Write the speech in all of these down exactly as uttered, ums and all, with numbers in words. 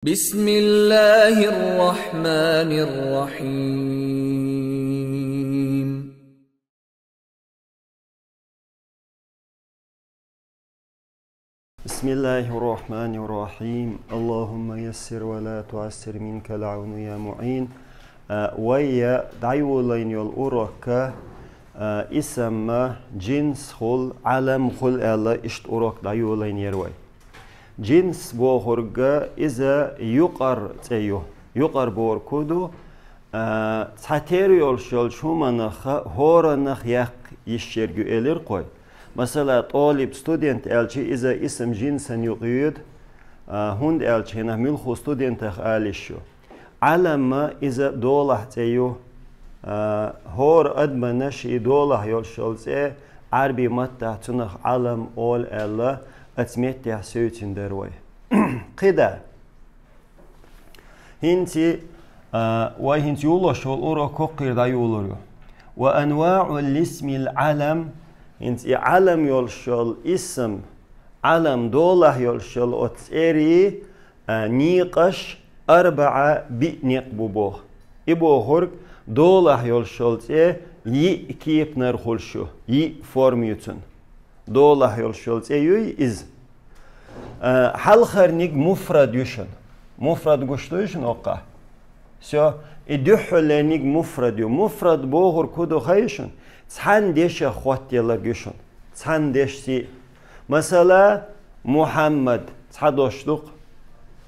بسم الله الرحمن الرحيم. بسم الله الرحمن الرحيم. اللهم يسر ولا تعسر، منك العون يا معين. А, вай дӀайолайна йола урокка, а, исам джинс хул, Ӏалам хул аьлла, иштта урок дӀайолайна яр вай. Джинс бохург иза юкъара цӀе ю. Юкъара бохург хӀун ду? А, цхьатера йолуш йолчу хӀуманах хӀоранах яккха йиш ерг ю элира кхой. Масала, тӀолиб, студент аьлча, иза исам джинсан юкъа йоьду, а, хӀунда аьлча хӀинах муьлхху студентах ала йиш ю. Ӏалам иза долахь цӀе ю, а, хӀора адамана ший долахь йолуш йолу цӀе, Ӏарбий маттахь цунах Ӏалам олу аьлла, оцу меттехь севцина дара вай. КхидӀа. ХӀинца, а, вай хӀинца йолош йолу урок кхоккхийра дӀайолор ю. وأنواع الاسم العلم, хӀинца и Ӏалам йолуш йолу исам, Ӏалам долахь йолуш йолу оцу цӀерийн, а, некъаш арбаӀа, биъ некъ бу боху. И бохург долахь йолуш йолу цӀе йиъ кепанара хуьлуш ю, йиъ форма ю цуьнан. Долахь йолуш йолу цӀе юй иза. А, хьалхарниг муфрад ю шуна. Муфрад гуш дуй шуна оккха? Всё, и дуьххьарлерниг муфрад ю. Муфрад бохург хӀун ду хаий шуна? Цхьана дешах хоттаелларг ю шуна. Цхьана дешца. Масала, Мухьаммад, цхьа дош ду-кх.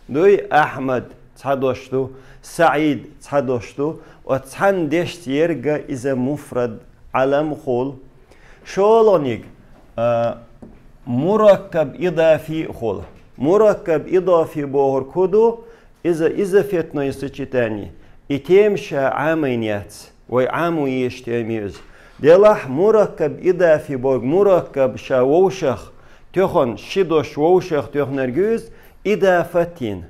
Дуй, Ахьмад, цхьа дош ду. СаӀид, цхьа дош ду. Оцу цхьана дешца ерг иза муфрад Ӏалам хул. ШолгӀаниг, а, мураккаб идафи хул. Мураккаб идафи бохург хӀун ду? Иза изафетное сочетание. И тема ша Ӏамийна яц. Вай Ӏамо езаш тема ю иза. Делахь мураккаб идафи бохург, мураккаб ша вовшах тоьхна, ши дош вовшах тоьхнарг ю иза, идафатин.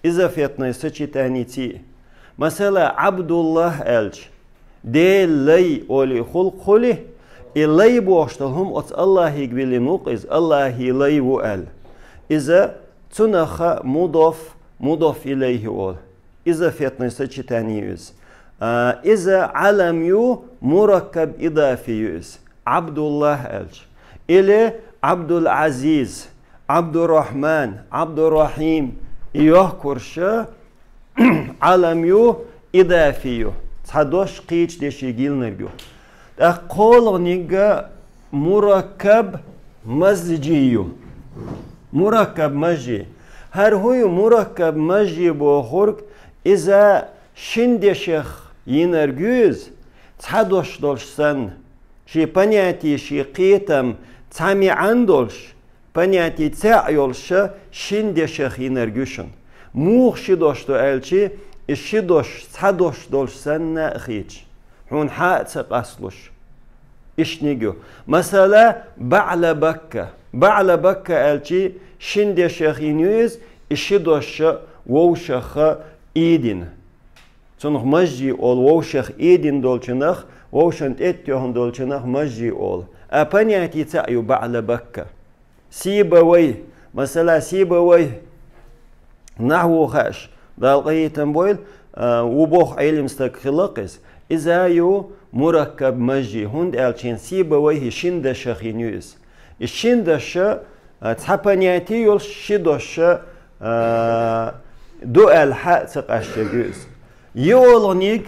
Изафетное сочетание ци. Масала, Ӏабдуллахь аьлча, Делан лай олий хул-кх, хуьлий? И лай бохуш долу хӀума оцу Аллахьига виллина ву-кх иза, Аллахьан лай ву аьлла. Иза цунах мудоф, мудоф илайхи олу. Изафетное сочетание ю иза. А, иза Ӏалам ю, мураккаб идафи ю иза. Ӏабдуллахь аьлча. Или Ӏабдул-Ӏазиз, Ӏабдуррахьман, Ӏабдуррахьим. И йохкурш Ӏалам ю, идафи ю. Цхьа дош кхечу дешига йиллинарг ю. ТӀаккха кхоалгӀаниг мураккаб мазжи ю. Мураккаб мазжи. ХӀара хӀун ю мураккаб мазжи бохург? Иза шин дешах йинарг ю иза, цхьа дош долуш санна. Шен понятие, шен кхетам цхьа маьӀна долуш, понятие цхьаъ йолуш шин дешах йинарг ю шуна. Муха ши дош ду аьлчи, и ши дош цхьа дош долуш санна а хеташ, хьуна хьа а ца къасталуш. Ишниг ю. Масала, баӀла бакка. БаӀла бакка аьлчи, шин дешах йина ю иза, и ши дош вовшах ийдина. Цунах мазжи олу, вовшах ийдина долчунах, вовшан тӀе тоьхна долчунах мазжи олу. А понятие цхьаъ ю баӀла бакка. Сибавайхи, масала, Сибавайхи, нахьву хууш, Дала къахетам бойла, а, ву боху Ӏелам стаг хилла-кх иза. Иза ю мураккаб мазжи, хӀунда аьлча Сибавайхи шин дешах йина ю иза. И шин дош, а, цхьа понятие йолуш, ши дош, а, ду аьлла хьа а ца къасталуш ю иза. ЙоьалгӀаниг,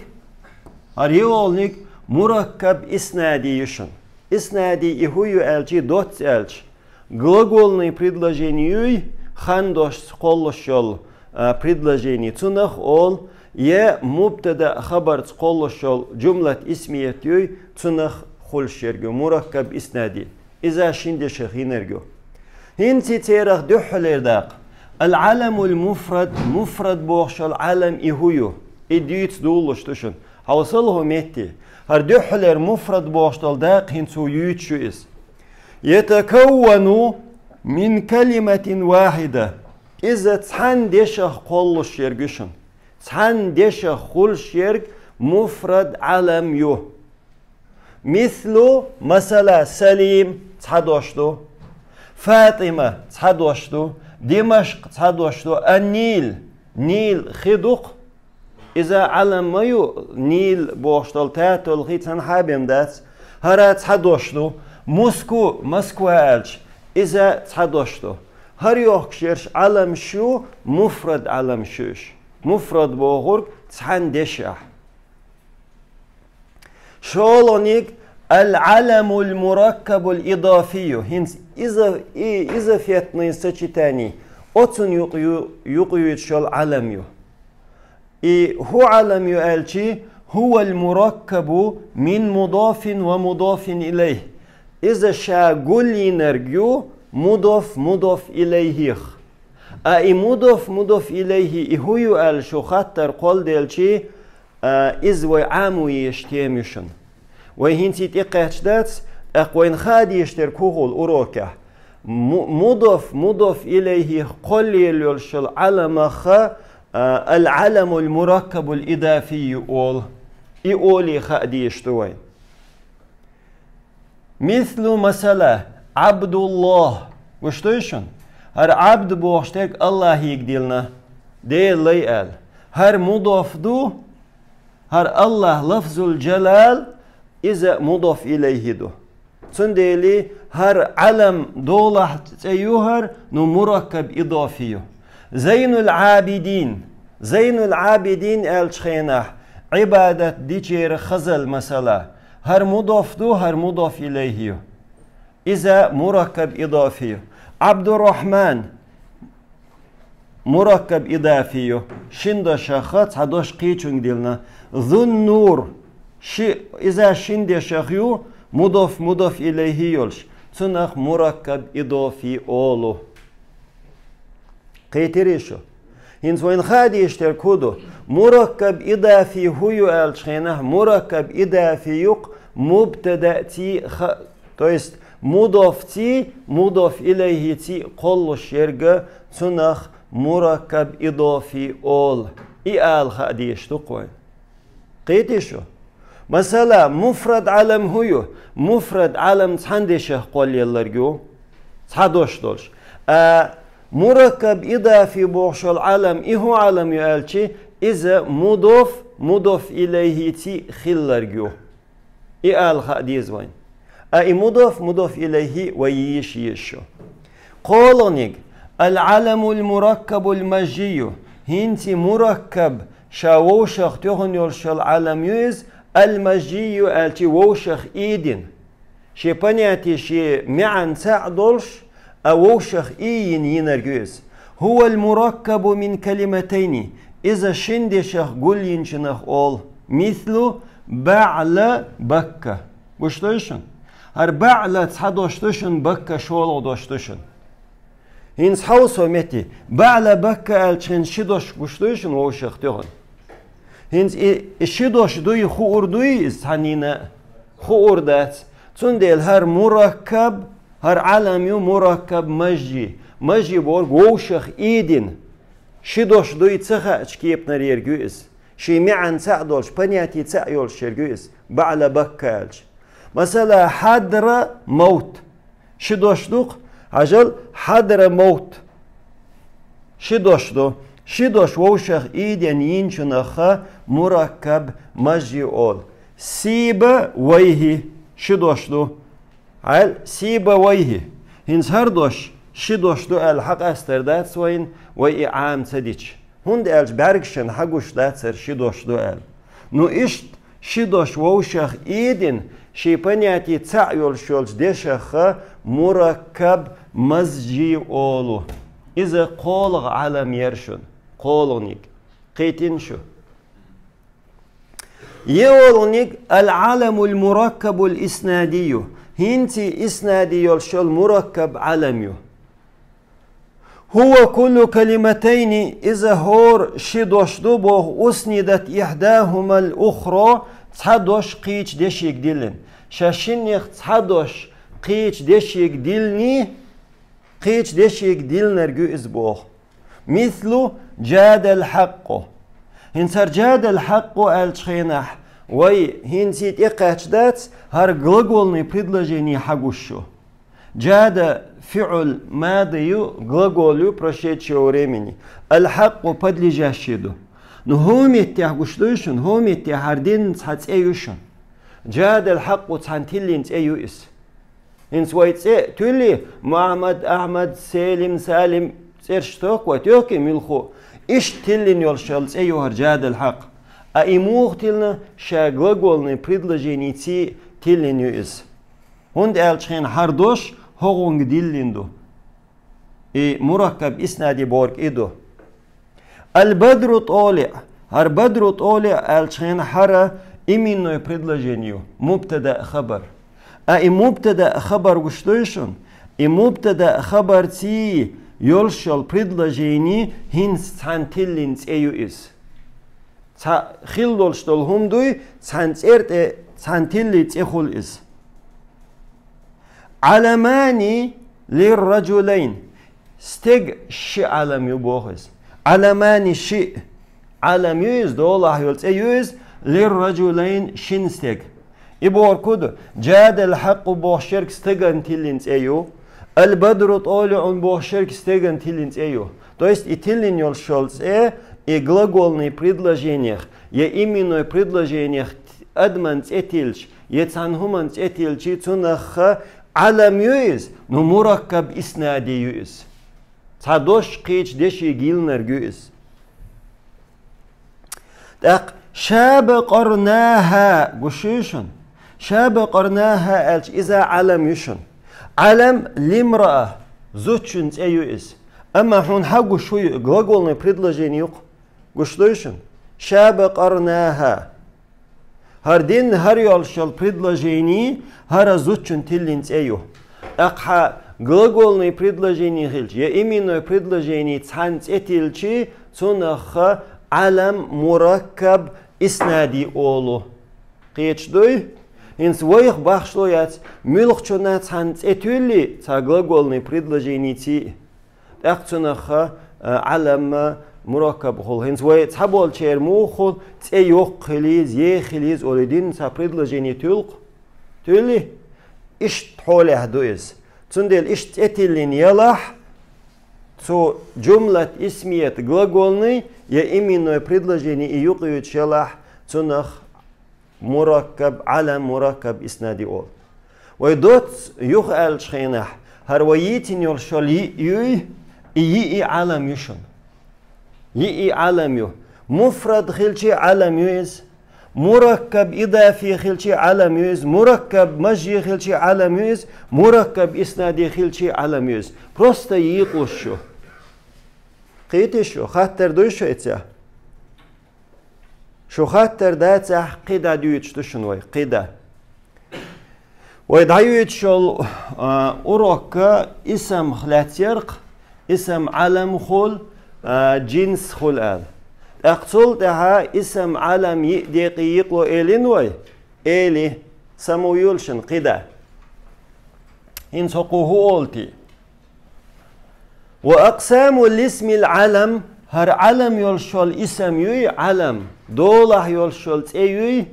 хӀара йоьалгӀаниг мураккаб иснади ю шуна. Иснади и хӀун ю аьлчи, доцца аьлча, глагольный предложени юй, хан дошца кхоллуш йолу, а, предложени, цунах олу, я мубтада хабарца кхоллуш йолу джумлат исмият юй, цунах хуьлуш ерг ю мураккаб иснади. Иза шин дешах йинарг ю. ХӀинца церах дуьххьалера дакъа. Ал-Ӏаламул муфрад, муфрад бохуш йолу Ӏалам и хӀун ю? И дуьйцуш долуш ду шуна. Хьовсал хӀу метте. ХӀара дуьххьалера муфрад бохуш долу дакъа хӀинца хӀу юьйцуш ю иза. Ятакаввану мин калиматин вахида. Иза цхьана дешах кхоллуш ерг ю шуна. Цхьана дешах хуьлуш ерг муфрад Ӏалам ю. Мислу, масала, Салим, цхьа дош ду. ФатӀима, цхьа дош ду. Димашкъ, цхьа дош ду. Ан-Нил, Нил хи ду-кх, иза Ӏалам ма ю, Нил бохуш долу татолхий цхьана хьабем дац. ХӀара цхьа дош ду. Муску, Москва аьлча, иза цхьа дош ду. ХӀара йохкуш ерш Ӏаламаш ю, муфрад Ӏаламаш ю уьш. Муфрад бохург цхьана дешехь. ШолгӀаниг аль-Ӏаламуль-мураккабуль-идафийю. ХӀинца иза, и, изафетный сочетание. Оцун юкъ ю-, юкъа юьйцуш йолу Ӏалам ю. И хӀун Ӏалам ю аьлчи, хӀуваль-мураккабу мин мудафин ва мудафин илайхь. Иза ша гулйинарг ю мудаф, мудаф илайхьих. А и мудаф, мудаф илайхьи и хӀун ю аьлла шу хаттар кхолладелчи, а, иза вай Ӏамо езаш тема ю шуна. Вай хӀинца и тӀекхаьчна дац, тӀаккха вайна хаа дезаш дерг хӀун хуьлу урокехь? Му-, мудаф, мудаф илайхьих кхоллаелла йолуш йолу Ӏаламах, а, аль-Ӏаламуль-мураккабуль-идафийю олу. И олий хаа дезаш ду вайна. Мислу, масала, Ӏабдуллахь. Гуш дуй шуна? ХӀара Ӏабд бохуш дерг Аллахьига диллина, Делан лай аьлла. ХӀара мудаф ду, хӀара Аллахь, лафзул джалал, иза мудаф илайхьи ду. Цундела хӀара Ӏалам долахь цӀе ю хӀара, ну мураккаб идафи ю. Зайнуль Ӏабидин. Зайнуль Ӏабидин аьллачу хенахь, Ӏибадат дичеран хазал, масала. ХӀара мудаф ду, хӀара мудаф илайхьи ю. Иза мураккаб идафи ю. Ӏабдуррахьман мураккаб идафи ю. Шина дошах цхьа дош кхечуьнга диллина. Зун-нур. Ши, иза шина дешах ю, мудаф, мудаф илайхьи йолуш. Цунах мураккаб идафи олу. Кхийтирий шу? ХӀинца вайна хаа дезаш дерг хӀун ду? Мураккаб идафи хӀун ю аьллачу хенахь, мураккаб идафи ю-кх мубтадаъций ха-, то есть мудафций, мудаф илайхьиций кхоллуш ерг, цунах мураккаб идафи олу. И ала хаа дезаш ду-кх вайна. Кхийтий шу? Масала, муфрад Ӏалам хӀун ю? Муфрад Ӏалам цхьана дешах кхоллаелларг ю, цхьа дош долуш. А мураккаб идафи бохуш йолу Ӏалам, и хӀун Ӏалам ю аьлчи, иза мудаф, мудаф илайхьиций хилларг ю. И ала хаа деза вайна. А и мудаф, мудаф илайхьи вай йийша еза шу. КхоалгӀаниг, аль-Ӏаламуль-мураккабуль-мажжийю. ХӀинца и мураккаб, ша вовшах тоьхна йолуш йолу Ӏалам ю иза, аль-мажжийю аьлчи вовшах ийдина. Шен понятие, шен маьӀна цхьаъ долуш, а вовшах иййина йинарг ю иза. ХӀуваль-мураккабу мин калиматайни. Иза шина дешах гулйинчунах олу. Мислу баӀла бакка. Гуш дуй шуна? ХӀара баӀла цхьа дош ду шуна, бакка шолгӀа дош ду шуна. ХӀинца хьовсо метте, баӀла бакка аьллачу хенахь ши дош гуш дуй шуна вовшах тоьхна? ХӀинца и, и ши дош дуй, хуур дуй иза цхьаннена а? Хуур дац. Цундела хӀара мураккаб, хӀара Ӏалам ю мураккаб мажжи. Мажжи бохург вовшах ийдина. Ши дош дуй ца хаьачу кепанара ерг ю иза. Шен маьӀна цхьаъ долуш, понятие цхьаъ йолуш ерг ю иза, баӀла бакка аьлча. Масала, хьадра мавт. Ши дош ду-кх, хьажал, хьадра мавт. Ши дош ду. Ши дош вовшах ийдина йинчунах мураккаб мажжи олу. Сибавайхи. Ши дош ду. Хьал, Сибавайхи. ХӀинца хӀара дош, ши дош ду аьлла хьакъастар дац вайна, вай и Ӏама ца дича. ХӀунда аьлча бӀаьргашна хьагуш дацара ши дош ду аьлла. Ну иштта ши дош вовшах ийдина, шен понятие цхьаъ йолуш йолчу дешах мураккаб мажжи олу. Иза кхоалгӀа Ӏалам яра шуна, кхоалгӀаниг. Кхийтина шу? ЙоьалгӀаниг, аль-Ӏаламуль-мураккабуль-иснадийю. ХӀинца и иснади йолуш йолу мураккаб Ӏалам ю. ХӀува куллу калиматайни, иза хӀора ши дош ду боху, уснидат ихьдахумаль-ухра, цхьа дош кхечу дешига диллина. Ша шиннех цхьа дош кхечу дешига диллиний, кхечу дешига диллинарг ю иза боху. Мислу джадаль-хьакъкъу. ХӀинца хӀара джадаль-хьакъкъу аьллачу хенахь, вай хӀинца и тӀекхаьчна дац, хӀара глагольный предложение хьагуш ю. Джада ФиӀл мади ю, глагол ю прошедшего времени. Аль-хьакъу подлежащий ду. Ну, хӀу меттехь гуш дуй шуна, хӀу меттехь хӀара дин цхьа цӀе ю шуна. Джадал хьакъу цхьана тиллина цӀе ю иза. ХӀинца вай цӀе туьллий, Мухьаммад, Ахьмад, Селим, Салим, цӀераш тохку вай, тоьхкий муьлххо? Иштта тиллина йолуш йолу цӀе ю хӀара джадал хьакъ. А и муха тиллина, ша глаголный предложеница тиллина ю иза. ХӀунда аьлча хьенан хӀара дош хӀокхунга диллина ду. И мураккаб иснади бохург и ду. Аль-бадру тӀолиӀ. ХӀара бадру тӀолиӀ аьлча хьенан хӀара именной предложени ю, мубтада а хабар. А и мубтада а хабар гуш дуй шуна, и мубтада а хабарций йолуш йолу предложени хӀинца цхьана тиллина цӀе ю иза. Цхьа хилла долуш долу хӀума дуй, цхьана цӀера тӀе, цхьана тиллий цӀе хуьлу иза. Ӏаламани лир-раджулайн. Стеган ши Ӏалам ю боху иза. Ӏаламани шиъ. Ӏалам ю иза, долахь йолу цӀе ю иза, лир-раджулайн шина стеган. И бохург хӀун ду? Джадал хьакъу бохуш ерг стеган тиллина цӀе ю. Аль-бадру тӀолиӀун бохуш ерг стеган тиллина цӀе ю. То есть и тиллина йолуш йолу цӀе, и глаголный предложениях, я именной предложениях адаман цӀе тиллча, я цхьана хӀуман цӀе тиллча, цунах Ӏалам ю иза, ну мураккаб иснади ю иза. Цхьа дош кхечу дешига йиллинарг ю иза. ТӀаккха шабакъарнахьа гуш ю шуна. Шабакъарнахьа аьлча иза Ӏалам ю шуна. Ӏалам лимраа, зудчун цӀе ю иза. Амма хьуна хьан гуш хӀу ю, глаголный предложени ю-кх. Гуш дуй шуна? Шабакъарнахьа. ХӀара дин, хӀара йолуш йолу предложени, хӀара зудчун тиллина цӀе ю. ТӀаккха хьан глаголный предложени хилча, я именной предложени цхьана цӀе тиллча, цунах Ӏалам мураккаб иснади олу. Кхечу дуй? ХӀинца вайх бахшло яц, муьлххачунна цхьана цӀе туьллий, цхьа глаголный предложенеций. ТӀаккха цунах, а, Ӏалам мураккаб хуьлу. ХӀинца вай цхьаболчеран муха хуьлу, цӀе йоккха хила еза, еха хила еза олий дин цхьа предложени туьллу-кх? Туьллий? Иштта хьолехь ду иза. Цундела иштта цӀе тиллина ялахь, цу джумлат исмият глаголный я именной предложени и юкъаюьйтуш ялахь, цунах мураккаб, Ӏалам мураккаб иснади олу. Вай доцца юха аьллачу хенахь, хӀара вай йийцина йолуш йолу йиъ юй, и йиъ и Ӏалам ю шуна. Йиъ и Ӏалам ю. Муфрад хилчий Ӏалам ю иза. Мураккаб идафи хилчий Ӏалам ю иза. Мураккаб мажи хилчий Ӏалам ю иза. Мураккаб иснади хилчий Ӏалам ю иза. Просто йийкъалуш ю. Кхетий шу, хаттар дуй шуьца? Шу хаттар дацахь, кхидӀа дуьйцуш ду шуна вай, кхидӀа. Вай дӀаюьйцуш йолу, а, урокка исамах лаьцна яра-кх, исам Ӏалам хуьлу, а, джинс хуьлу аьлла. ТӀаккха цул тӀаьхьа исам Ӏалам йиъ декъе йийкъало элира вай? Эли, самавола шуна кхидӀа. ХӀинца хӀокхо хӀун олу те? Ва акъсамул исмил Ӏалам, хӀара Ӏалам йолуш йолу исам юй, Ӏалам, долахь йолуш йолу цӀе юй,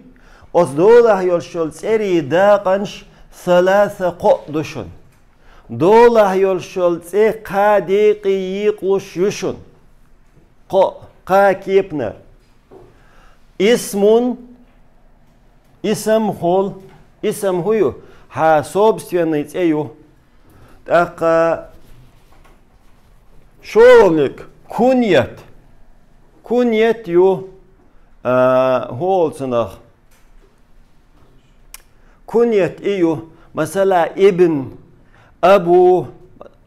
оцу долахь йолуш йолу цӀерийн дакъанаш саласа, кхоъ ду шуна. Долахь йолуш йолу цӀе кхаа декъе йийкъалуш ю шуна. Кхоъ, кхаа кепанара. Исмун, исам хуьлу, исам хӀун ю? Хьан собственный цӀе ю. ТӀаккха шолгӀаниг куньят. Куньят ю, а, хӀун олу цунах? Куньят и ю, масала, ибн, абу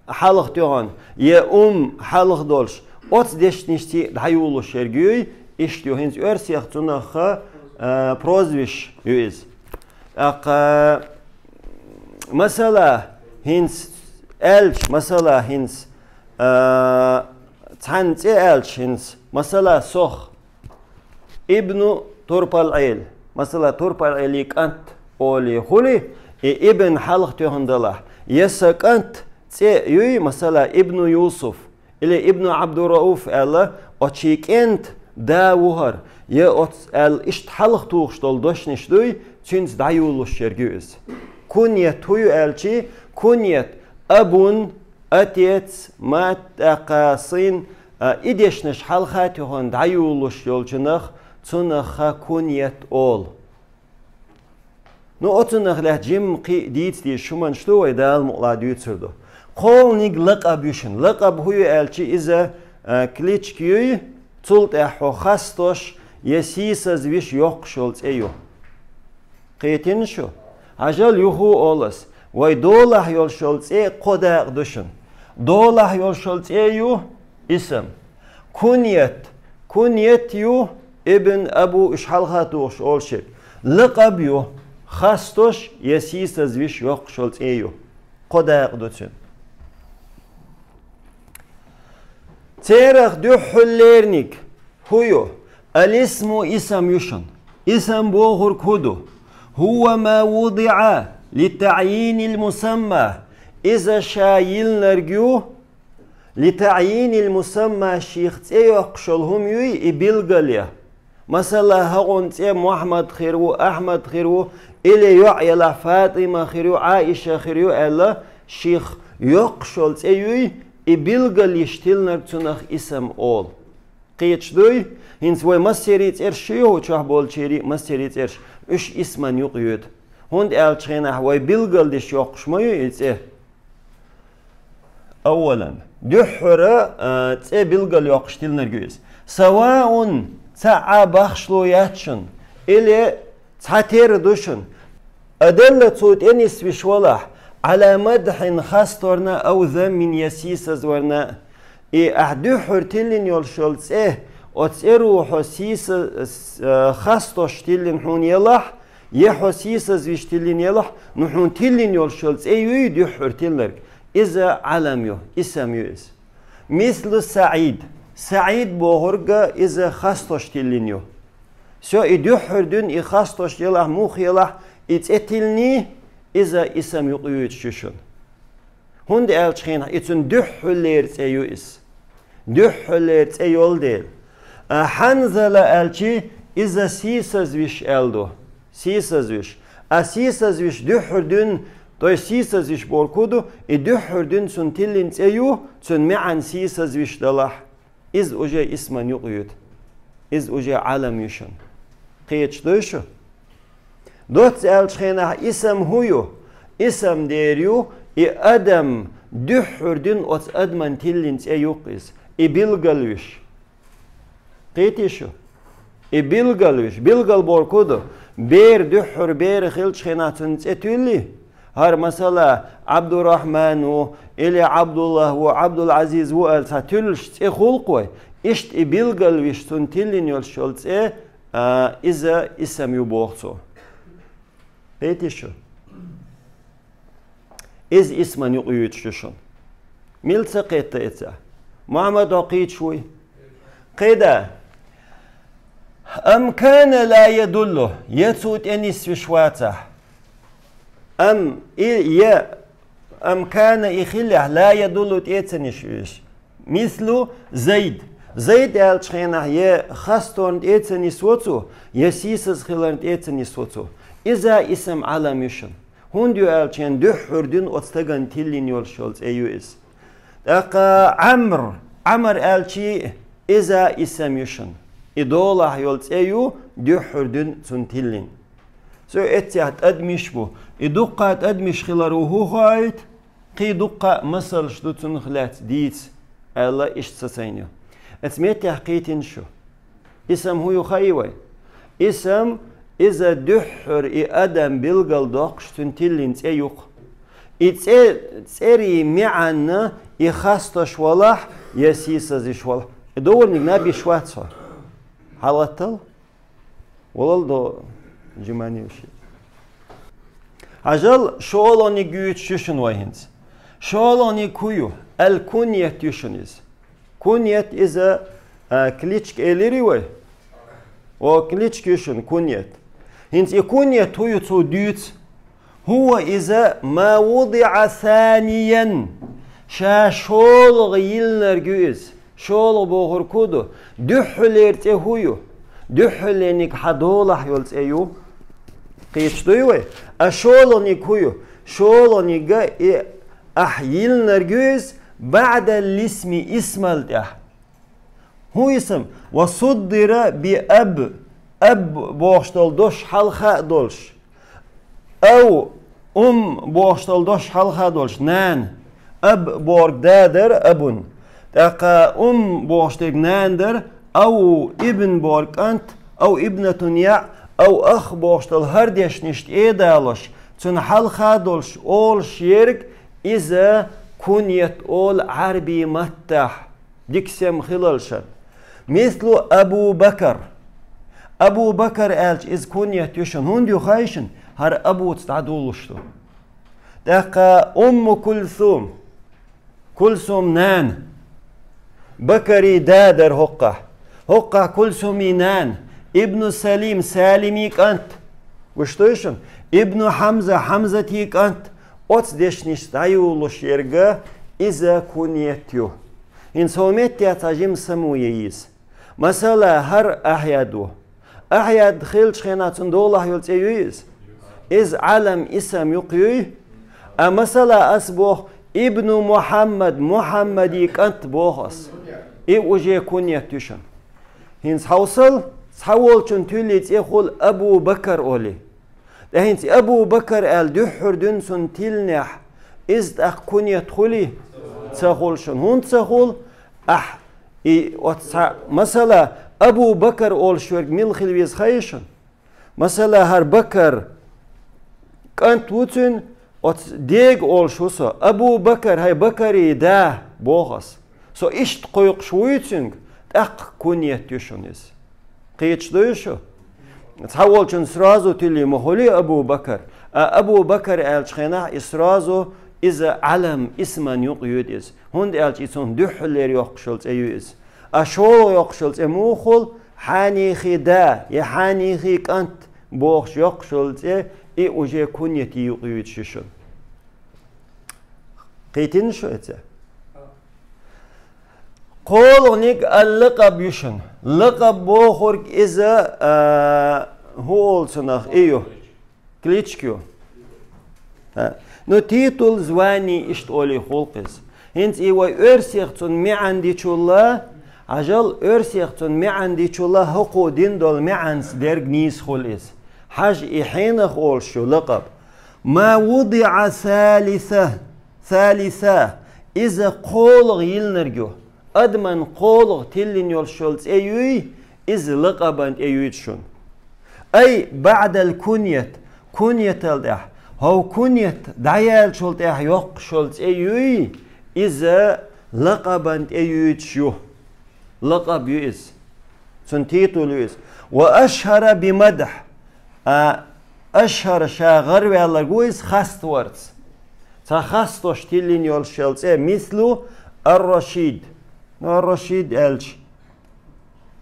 хьалха тоьхна, я ум хьалха долуш, оцу дешнашций дӀайолалуш ерг юй, иштта ю, хӀинца оьрсех цунах, а, прозвище ю иза. ТӀаккха, масала, хӀинца аьлча, масала, хӀинца, а, цхьана цӀе аьлча хӀинца, масала, сох. Ибну Турпал-Ӏели. Масала, Турпал-Ӏелин кӀант олий хуьлий, и ибн хьалха тоьхна далахь. Я сан кӀант цӀе юй, масала, Ибну Юсуф, или Ибну Ӏабдуррауф аьлла, оцу шен кӀентан да ву хӀара, я оцу аьлла иштта хьалха тухуш долу дешнаш дуй, цуьнца дӀайолалуш ерг ю иза. Куньят хӀун ю аьлча, куньят Абун, отец, мат, тӀаккха сын, а, и дешнаш хьалха а тӀехьа дӀайолалуш йолчунах, цунах куньят олу. Ну, оцунах лаьцна жимма кхин а дийца дезаш хӀуманаш ду вай, Дала мукъалахь дуьйцур ду. КхоалгӀаниг лакъаб ю шуна. Лакъаб хӀун ю аьлча, иза, а, кличка юй, цул тӀаьхьа хьо хастош я сийсазвеш йоккхуш йолу цӀе ю. Кхийтина шу? Хьажал, юха а олу ас, вай долахь йолуш йолу цӀе кхо дакъа ду шуна. Долахь йолуш йолу цӀе ю исам. Куньят. Куньят ю ибн, абу, уьш хьалха тухуш олу шиъ. Лакъаб ю, хастош я сийсазвеш йоккхуш йолу цӀе ю. Кхо дакъа ду цуьнан. Церах дуьххьарлерниг хӀун ю? Алисму, исам ю шуна. Исам бохург хӀун ду? ХӀува ма вудиӀа литаӀйинил мусамма. Иза ша йиллинарг ю, литаӀйинил мусамма, шех цӀе йоккхуш йолу хӀума юй и билгал ян. Масала, хӀокхуьнан цӀе Мухьаммад хир ву, Ахьмад хир ву, или йоӀ елахь ФатӀима хир ю, Ӏаиша хир ю аьлла, шех йоккхуш йолу цӀе юй, и билгал йиш тиллинарг, цунах исам олу. Кхеташ дуй? ХӀинца вай массеран цӀераш ю, чохь болчеран массеран цӀераш, уьш исман юкъа йоьду. ХӀунда аьлча хенахь вай билгал деш йоккхуш ма ю и цӀе. Аввалан, дуьххьара, а, цӀе билгал йоккхуш тиллинарг ю иза. Саваун, цхьа а бахшло яц шуна, или цхьатерра ду шуна. Аделла, цо тӀенисвеш валахь, Ӏала мадхьин, хасторна, ау заммин, я сийсазварна. И ахь дуьххьара тиллина йолуш йолу цӀе, оцу цӀеро хьо сийса-, с-, а, хастош тиллина хьуна елахь, я хьо сийсазвеш тиллина елахь, ну, хьуна тиллина йолуш йолу цӀе юй дуьххьара тиллинарг, иза Ӏалам ю, исам ю иза. Мислу СаӀид. СаӀид бохург иза хастош тиллина ю. Всё, и дуьххьара дуьйна и хастош елахь, муха елахь, и цӀе тиллиний, иза исам юкъа йоьдуш ю шуна. ХӀунда аьлча хенахь и цуьнан дуьххьарлера цӀе ю иза. Дуьххьарлера цӀе йолу дела. А Хьанзала аьлчи, иза сийсазвеш аьлла ду. Сийсазвеш. А сийсазвеш дуьххьара дуьйна, то есть сийсазвеш бохург хӀун ду, и дуьххьара дуьйна цуьнан тиллина цӀе ю, цуьнан маьӀна сийсазвеш далахь. Иза уже исман юкъа йоьду. Иза уже Ӏалам ю шуна. Кхеташ дуй шу? Доцца аьллачу хенахь исам хӀун ю? Исам дера ю, и адам дуьххьара дуьйна оцу адаман тиллина цӀе ю-кх иза. И билгалвеш. Кхетий шу? И билгалвеш. Билгал бохург хӀун ду? Бер дуьххьара бер хилчу хенахь цуьнан цӀе туьллий? ХӀара, масала, Ӏабдурахьман ву, или Ӏабдуллахь ву, Ӏабдулъазиз ву аьлла цхьа туьллуш цӀе хуьлу-кх вай. Иштта и билгалвеш цуьнан тиллина йолуш йолу цӀе, а, иза исам ю боху цо. Кхетий шу? Иза исман юкъа йоьдуш ю шуна. Мила ца кхетта иза? Мухьаммад, хьо кхеташ вуй? Кхида. Ам кана ла ядуллу, я цо тӀенисвеш вацахь. Ам и, я, ам кана и хиллехь, ла ядуллу тӀе ца нисвеш. Мислу Зайд. Зайд аьллачу хенахь я хасторна тӀе ца нисво цо, я сийсаз хиларна тӀе ца нисво цо. Иза исам Ӏалам ю шуна. ХӀунда ю аьлча, дуьххьара дуьйна оцу стагана тиллина йолуш йолу цӀе ю иза. ТӀаккха Ӏамр, Ӏамр аьлчи, иза исам ю шуна. И долахь йолу цӀе ю, дуьххьара дуьйна цунна тиллина. Цо эццехь тӀадамаш бу. И дуккха тӀадамаш хилар ву хӀун хоуьйту? Кхин дуккха а масалш ду цунах лаьцна дийца, аьлла, иштта сацийна ю. Оцу меттехь кхийтина шу. Исам хӀун ю хаий вай? Исам, иза дуьххьара и адам билгалдоккхуш цуьнан тиллина цӀе ю-кх. И цӀе, цӀерийн маьӀна и хастош валахь, я сийсазиш валахь. И догӀурниг наб йиш вац хьо. ХьалагӀаттал? Валал до жимани веши. Хьажал, шолгӀаниг юьйцуш ю шуна вай хӀинца. ШолгӀаниг хӀун ю? Ал-куньят ю шуна иза. Куньят иза, а, кличка элири вай? О, кличка ю шуна, куньят. ХӀинца и куньят хӀун ю, цо дуьйцу. ХӀува иза ма вудиӀа саниян. Ша шолгӀа йиллинарг ю иза. ШолгӀа бохург хӀун ду? Дуьххьарлера цӀе хӀун ю? Дуьххьарлерниг хьан долахь йолу цӀе ю. Кхеташ дуй вай? А шолгӀаниг хӀун ю? ШолгӀаниг и Ахь йиллинарг ю иза баӀдал исми, исмал тӀехь. ХӀун исам? Ва суддира би аб. Аб бохуш долу дош хьалха а долуш. Ав, ум бохуш долу дош хьалха а долуш, нана. Аб бохург да дара, абун. ТӀаккха ум бохуш дерг нана дара, ав ибн бохург кӀант, ав ибнатун яӀ, ав ах бохуш долу хӀара дешнаш тӀе а далош, цунна хьалха а долуш олуш ерг, иза куньят олу Ӏарбий маттахь. Дика сема хилалшан. Мислу Абу Бакар. Абу Бакар аьлча иза куньят ю шуна. ХӀунда ю хаий шуна? ХӀара Абуца дӀадуллуш ду. ТӀаккха Умму Кульсум. Кульсум нана. Бакари да дара хӀокхахь. ХӀокхахь Кульсуми нана. Ибну Салим, Салими кӀант. Гуш дуй шуна? Ибну Хьамза, Хьамзати кӀант. Оцу дешнашца дӀайолалуш ерга иза куньят ю. ХӀинца хӀокху метте цхьа жима само ян иза. Масала, хӀара Ахьяд ву. Ахьяд хиллачу хенахь цунна долахь йолу цӀе юй иза? Иза Ӏалам, исам юкъ юй? А масала, ас боху, Ибну Мухьаммад, Мухьаммади кӀант боху ас. И уже куньят ю шуна. ХӀинца хьовсал, цхьаволчун туьллий цӀе хуьлу Абу Бакар олий. ТӀе хӀинца Абу Бакар аьлла дуьххьара дуьйна цунна тиллинехь, иза тӀаккха куньят хуьлий? Ца хуьлу шуна. ХӀунда ца хуьлу? Ахь, и оцу цхьа, масала, Абу Бакар олуш верг мила хила веза хаий шуна? Масала, хӀара Бакар кӀант ву цуьнан, оцу дега олуш ву со. Абу Бакар, хӀай Бакари да, боху ас. Со иштта кхойкхуш вуй цуьнга, тӀаккха куньят ю шуна иза. Кхеташ дуй шу? Цхьаволчун сразу тиллий ма хуьлий Абу Бакар. А Абу Бакар аьллачу хенахь и сразу иза Ӏалам, исман юкъ юьйду иза. ХӀунда аьлча и цунна дуьххьалера йоккхуш йолу цӀе ю иза. А шолгӀа йоккхуш йолу цӀе муха хуьлу? Хьанихи да, я Хьанихи кӀант бохуш йоккхуш йолу цӀе, и уже куньяти юкъ юьйцуш ю шуна. Кхийтина шу эца? КхоалгӀаниг ал-лакъаб ю шуна. Лакъаб бохург иза, а, хӀун олу цунах, и ю. Кличка ю. А, ну, титул, звание иштта олий хуьлу-кх иза. ХӀинца и вай оьрсех цунна маьӀна дичулла, хьажал, оьрсех цунна маьӀна дичулла, хӀокхо дина долу маьӀанца дерг нийса хуьлу иза. Хьажа, и хьенах олуш ю лакъаб. Ма вудиӀа салиса, салиса, иза кхоалгӀа йиллинарг ю. Адаман кхоалгӀа тиллина йолуш йолу цӀе юй, иза лакъабан тӀе юьйцу шуна. Ай, баӀдал куньят, куньятал тӀехь, хӀов куньят дӀаяьллачул тӀехь йоккхуш йолу цӀе юй, иза лакъабан тӀе юьйцуш ю. Лакъаб ю иза. Цунна титул ю иза. Ва ашхара би мадхь. А, ашхара ша гӀарваьлларг ву иза хаставарца. Цхьа хастош тиллина йолуш йолу цӀе, мислу ар-Рашид. Ну, ар-Рашид аьлча,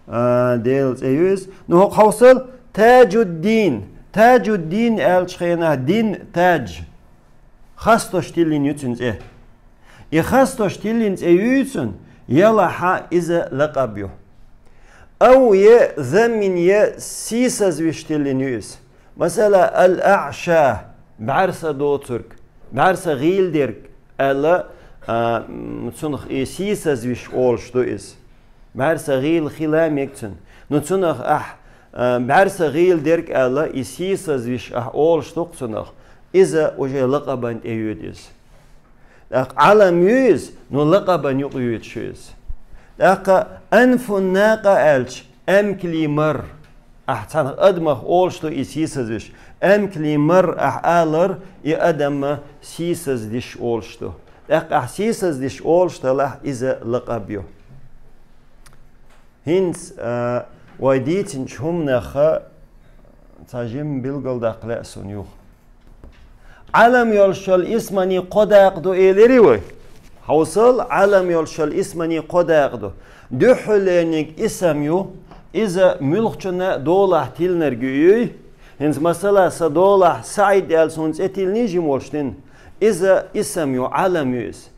а, Делан цӀе ю иза. Ну, хӀокху хьовсал, Таджуддин. Таджуддин аьллачу хенахь дин тадж. Хастош тиллина ю цуьнан цӀе. И хастош тиллина цӀе юй цуьнан, ялахьа иза лакъаб ю. Ав е заммин е сийсазвиш тиллина ю иза. Масала, ал-аӀша, бӀаьрса доцург, бӀаьрса гӀийла дерг аьлла, а, м, цунах и сийсазвиш олуш ду иза. БӀаьрса гӀийла хила мега цуьнан. Ну, цунах ахь, а, бӀаьрса гӀийла дерг аьлла, и сийсазвиш ахь олуш ду-кх цунах. Иза уже лакъабан тӀе юьйду иза. ТӀаккха Ӏалам ю иза, ну, лакъабан юкъа юьйцуш ю иза. ТӀаккха анфун накъа аьлча, амкли мар. Ахь цхьана адамах олуш ду и сийсазвиш. Амкли мар ахь алар, и адам сийсаздиш олуш ду. ТӀаккха ахь сийсаздиш олуш далахь, иза лакъаб ю. ХӀинца, а, вай дийцинчу хӀуманах цхьа жимма билгалдаккха лаьа суна юха. Ӏалам йолуш йолу исмани кхо дакъа ду элири вай. Хьовсал, Ӏалам йолуш йолу исмани кхо дакъа ду. Дуьххьалерниг исам ю, иза муьлххачунна долахь тиллинарг юй. ХӀинца, масала, сан долахь СаӀид аьлла суна цӀе тиллиний жима волуш дина. Иза исам ю, Ӏалам ю иза.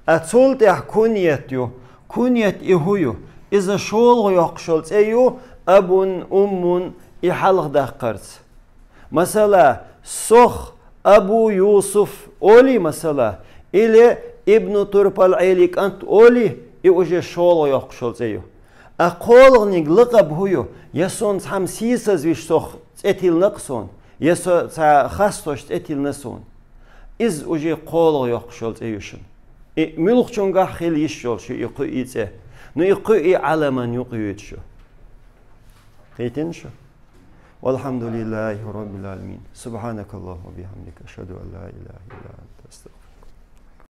А цул тӀаьхьа куньят ю. Куньят и хӀун ю? Иза шолгӀа йоккхуш йолу цӀе ю, абун, уммун, и хьалха даккхарца. Масала, сох Абу Юсуф олий, масала, Или Ибну Турпал-Ӏели кӀант оли, и уже шолгӀа йоккхуш йола цӀе ю. А кхолагӀниг лакъаб хӀу ю, я сона цхьамма сийсазвеш сох цӀе тиллина-кх сона, я со цхьа хасташ цӀе тиллина сона. Иза уже кхолагӀа йоккхуш йола цӀе ю шуна. И муьлххачунгахь хила йиш йолуш ю и кхуьи цӀе. Ну и кхуьи Ӏаламан юкъа йоьдуш ю. Кхийтина шу? والحمد لله رب العالمين. سبحانك اللهم وبحمدك. أشهد أن لا إله إلا أنت. أستغفرك.